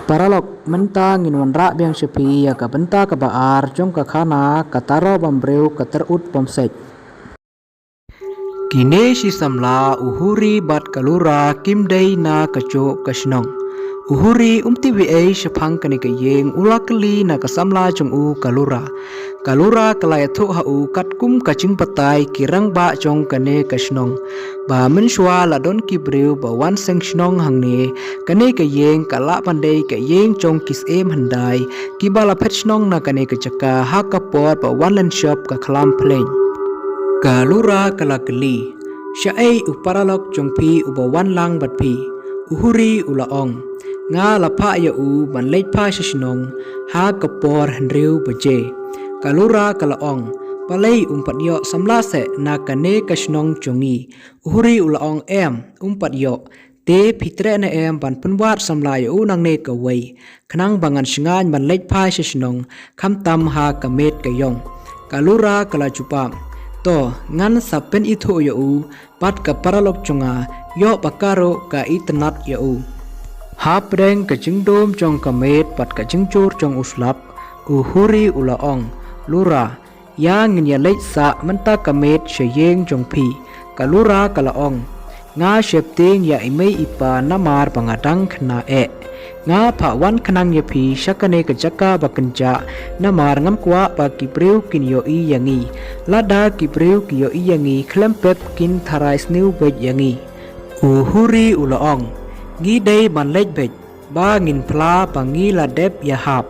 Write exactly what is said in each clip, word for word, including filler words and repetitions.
Paralok, mynta ngin wanrah biang sha phi ïa ka bynta kaba ar jong ka khana Ka Taro Bymbriew Ka Tyrut Bymseit. Kine shi samla u Huri bad ka Lura kim dei na kajuh ka shnong. U Huri um tip ei ei shaphang kane ka ïing, u la kylli na ka samla jong u ka Lura. Ka Lura ka la ïathuh ha u katkum ka jingbatai ki rangbah jong kane ka shnong, ba mynshuwa la don ki briew ba wan seng shnong hangne, kane ka ïing ka lah ban dei ka ïing jong ki syiem hyndai kiba la phet shnong na kane ka jaka ha ka por ba wan lynshop ka khlam phleng. Ka Lura ka la kylli, shaei u paralok jong phi uba wan lang bad phi? U Huri u la ong, nga la phah ïa u ban leit phai sha shnong ha ka por hynriew baje. Ka Lura ka la ong, balei um pat ïoh samla seh na kane ka shnong jong ngi? U Huri u la ong, em, um pat ïoh. Te phi treh ne em ban pynwad samla ïa u nangne kawei, khnang ba ngan shngaiñ ban leit phai sha shnong, khamtam ha ka miet ka ïong? Ka Lura ka la jubab, to, ngan sa pynithuh ïa u bad ka paralok jong nga, ïoh ba ka ruh ka itynnad ïa u. Hapdeng ka jingdum jong ka miet bad ka jingjur jong u slap, u Huri u la ong, Lura, ïa ngin ïa leit sah mynta ka miet sha ïing jong phi. Ka Lura ka la ong, nga sheptieng ïa i mei i pa namar ba nga dang khynnah eh. Nga phah wan khnang ïa phi sha kane ka jaka ba kynjah, namar ngam kwah ba ki briew kin ïohi ïa ngi. Lada ki briew ki ïohi ïa ngi, khlem pep kin tharai sniew beit ïa ngi. U Huri u la ong, ngi dei ban leit beit, ba ngin phla ba ngi la dep ïahap.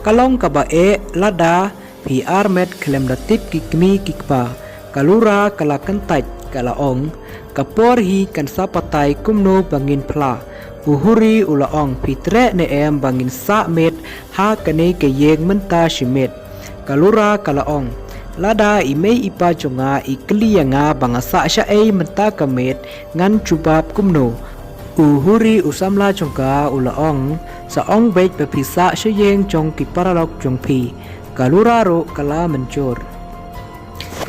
Ka long kaba eh lada phi armet khlem da tip ki kmie ki kpa. Ka Lura ka la kyntait, ka la ong, ka por hi kan sa batai kumno ba ngin phla. U Huri u la ong, phi treh ne em ba ngin sah miet ha kane ka ïing mynta shi miet? Ka Lura ka la ong, lada i mei i pa jong nga i kylli ïa nga ba nga sah shaei mynta ka miet, ngan jubab kumno? U Huri u samla jong ka u la ong, sa ong beit ba phi sah sha ïing jong ki paralok jong phi. Ka Lura ruh ka la mynjur.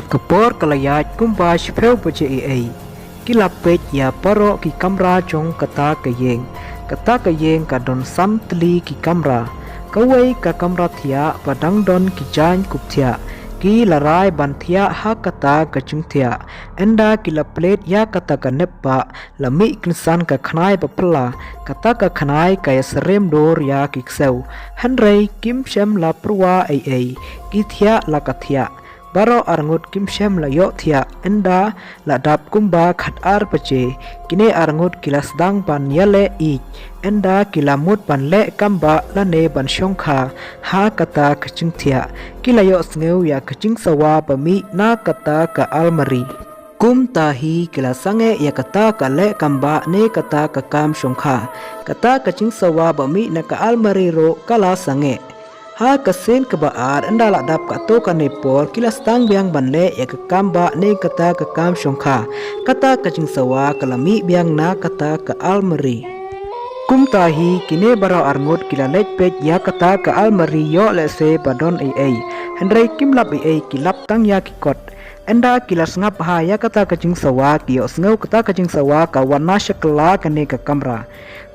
Ka por ka la ïaid kumba shiphew baje ei ei. Ki la peit ïa baroh ki kamra jong kata ka ïing. Kata ka ïing ka don san tylli ki kamra. Kawei ka kamra thiah ba dang don ki jaiñ kup thiah. Ki la rai ban thiah ha kata ka jingthiah. Ynda ki la plie ïa kata ka nepbah, la mih kynsan ka khnai ba phylla. Kata ka khnai ka ïasyriem dur ïa ki ksew. Hynrei kim shym la pyrwa ei ei. Ki thiah la ka thiah. Baroh arngut kim shym la ïoh thiah, ynda la dap kumba khatar baje. Kine arngut ki la sdang ban ïaleh ïeit, ynda ki la mut ban leh kambah lane ban shongkha ha kata ka jingthiah. Ki la ïohsngew ïa ka jingsawa ba mih na kata ka almari. Kumta hi ki la sangeh ïa kata ka leh kambah ne kata ka kam shongkha. Kata ka jingsawa ba mih na ka almari ruh ka la sangeh. Ha ka sien kaba ar, ynda la dap katto katne por, ki la sdang biang ban leh ïa ka kambah ne kata ka kam shongkha. Kata ka jingsawa ka la mih biang na kata ka almari. Kumta hi kine baroh arngut ki la leit peit ïa kata ka almari, ïoh lehse ba don ei ei. Hynrei kim lap ei ei, ki lap tang ïa ki kot. Ynda ki la sngap bha ïa kata ka jingsawa, ki ïohsngew kata ka jingsawa ka wan na sha kylla kane ka kamra.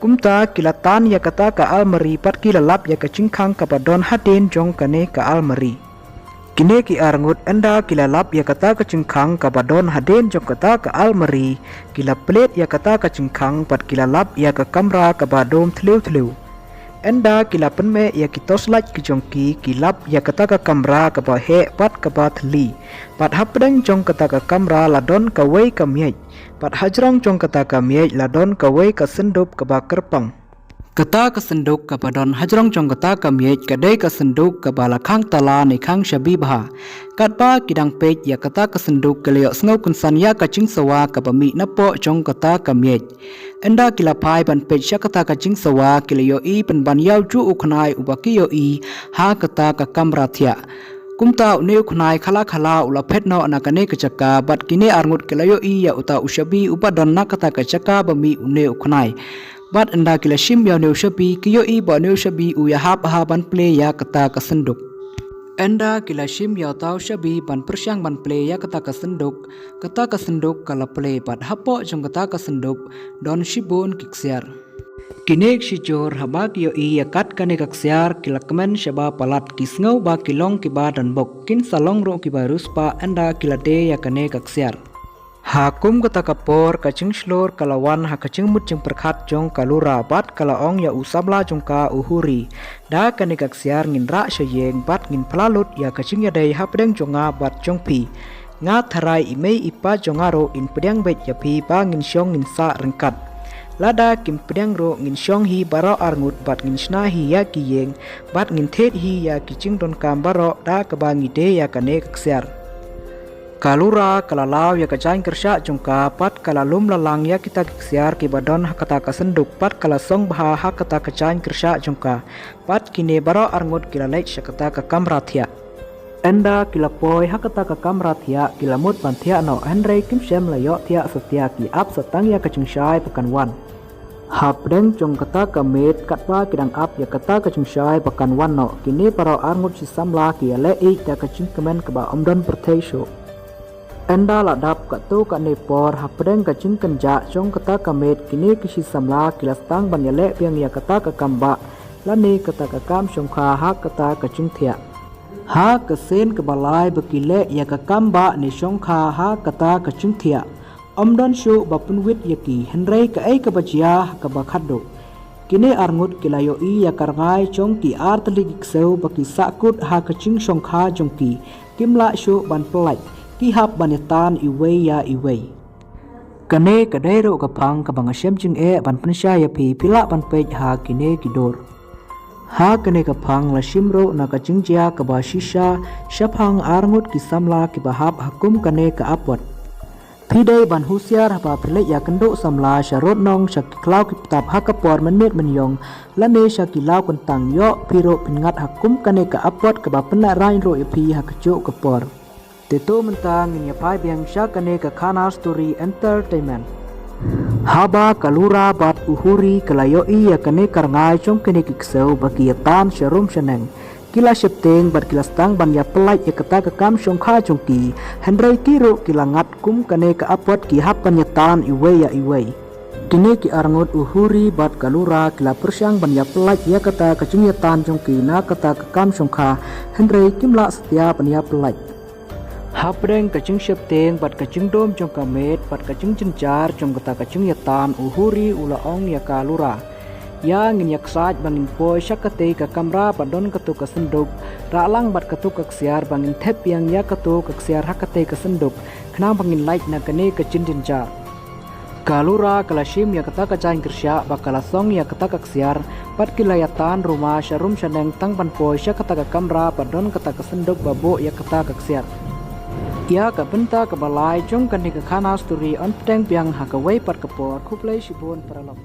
Kumta ki la tan ïa kata ka almari bad ki la lap ïa ka jingkhang kaba don hadien jong kane ka almari. Kine ki arngut, ynda ki la lap ïa kata ka jingkhang kaba don hadien jong kata ka almari, ki la plie ïa kata ka jingkhang bad ki la lap ïa ka kamra kaba dum thliew thliew. Ynda ki la pynmih ïa ki torchlight ki jong ki, ki lap ïa kata ka kamra kaba heh bad kaba thylli. Bad hapdeng jong kata ka kamra la don kawei ka miej. Bad hajrong jong kata ka miej la don kawei ka synduk kaba kyrpang. Kata ka synduk kaba don hajrong jong kata ka miej ka dei ka synduk kaba la khang tala ne khang shabi bha. Katba ki dang peit ïa kata ka synduk, ki la ïohsngew kynsan ïa ka jingsawa kaba mih napoh jong kata ka miej. Ynda ki la phai ban peit sha kata ka jingsawa, ki la ïohi pynban ïa ujuh u khnai uba ki ïohi ha kata ka kamra thiah. Kumta une u khnai khala khala u la phet noh na kane ka jaka, bad kine arngut ki la ïohi ïa uta u shabi uba don na kata ka jaka ba mih une u khnai. Bad ynda ki la shim ïa une u shabi, ki ïohi ba une u shabi u ïahap bha ban plie ïa kata ka synduk. Ynda ki la shim ïa uta u shabi ban pyrshang ban plie ïa kata ka synduk, kata ka synduk ka la plie bad hapoh jong kata ka synduk don shibun ki ksiar. Kine ki shijur haba ki ïohi ïa kat kane ka ksiar ki la kmen shaba palat, ki sngew ba ki long kiba donbok, kin sa long ruh kiba riewspah ynda ki la die ïa kane ka ksiar. Ha kum kata ka por ka jingshlur ka la wan ha ka jingmut jingpyrkhat jong ka Lura bad ka la ong ïa u samla jong ka u Huri, da kane ka ksiar ngin rah sha ïing bad ngin phla lut ïa ka jingïadei hapdeng jong nga bad jong phi. Nga tharai i mei i pa jong nga ruh in pdiang beit ïa phi ba ngin shong ngin sah ryngkat. Lada kim pdiang ruh ngin shong hi baroh arngut bad ngin shna hi ïa ki ïing bad ngin thied hi ïa ki jingdonkam baroh da kaba ngi die ïa kane ka ksiar. Ka Lura ka la law ïa ka jaiñ kyrshah jong ka bad ka la lum la lang ïa kita ki ksiar kiba don ha kata ka synduk bad ka la song bha ha kata ka jaiñ kyrshah jong ka. Bad kine baroh arngut ki la leit sha kata ka kamra thiah. Ynda ki la poi ha kata ka kamra thiah ki la mut ban thiah noh, hynrei kim shym la ïoh thiah satia, ki ap sa tang ïa ka jingshai ba kan wan. Hapdeng jong kata ka miet katba ki dang ap ïa kata ka jingshai ba kan wan noh, kine baroh arngut shi samla ki ïaleh ïa ka jingkmen kaba ym don pyrthei shuh. Ynda la dap katto katne por hapdeng ka jingkynjah jong kata ka miet, kine ki shi samla ki la sdang ban ïaleh biang ïa kata ka kam bah lane kata ka kam shongkha ha kata ka jingthiah. Ha ka sien kaba lai ba ki leh ïa ka kam bah ne shongkha ha kata ka jingthiah, ym don shuh ba pynwit ïa ki, hynrei kaei kaba jia ha kaba khatduh, kine arngut ki la ïohi ïa ka rngai jong ki artylli ki ksew ba ki sahkut ha ka jingshongkha jong ki. Kim lah shuh ban pyllait, ki hap ban ïatan iwei ïa iwei. Kane ka dei ruh ka phang kaba nga shem jingeh ban pynshai ïa phi, phi lah ban peit ha kine ki dur. Ha kane ka phang la shim ruh na ka jingjia kaba shisha shaphang arngut ki samla kiba hap ha kum kane ka apot. Phi dei ban husiar haba phi leit ïakynduh samla sha rud nong, sha ki khlaw ki btap ha ka por mynmiet mynïong lane sha ki law kyntang, ïoh phi ruh phin ngat ha kum kane ka apot kaba pynlehraiñ ruh ïa phi ha kajuh ka por. Te to mynta ngin ïa phai biang sha kane ka Khana Story Entertainment. Haba ka Lura bad u Huri ka la ïohi ïa kane ka rngai jong kine ki ksew ba ki ïatan sharum shaneng, ki la sheptieng bad ki la sdang ban ïa pyllait ïa kata ka kam shongkha jong ki, hynrei ki ruh ki la ngat kum kane ka apot, ki hap ban ïatan iwei ïa iwei. Kine ki arngut u Huri bad ka Lura ki la pyrshang ban ïa pyllait ïa kata ka jingïatan jong ki na kata ka kam shongkha, hynrei kim lah satia ban ïa pyllait. Hapdeng ka jingsheptieng bad ka jingdum jong ka miet bad ka jingjynjar jong kata ka jingïatan, u Huri u la ong ïa ka Lura, ïa ngin ïa ksaid ba ngin poi sha katei ka kamra ba don kato ka synduk, rah lang bad kato ka ksiar ba ngin thep biang ïa kato ka ksiar ha katei ka synduk, khnang ba ngin lait na kane ka jingjynjar. Ka Lura ka la shim ïa kata ka jaiñ kyrshah ba ka la song ïa kata ka ksiar, bad ki la ïatan ruma sharum shaneng tang ban poi sha kata ka kamra ba don kata ka synduk ba buh ïa kata ka ksiar. Ïa ka bynta kaba lai jong kane ka Khana Story yn pdiang biang ha kawei pat ka por. Khublei shibun paralok.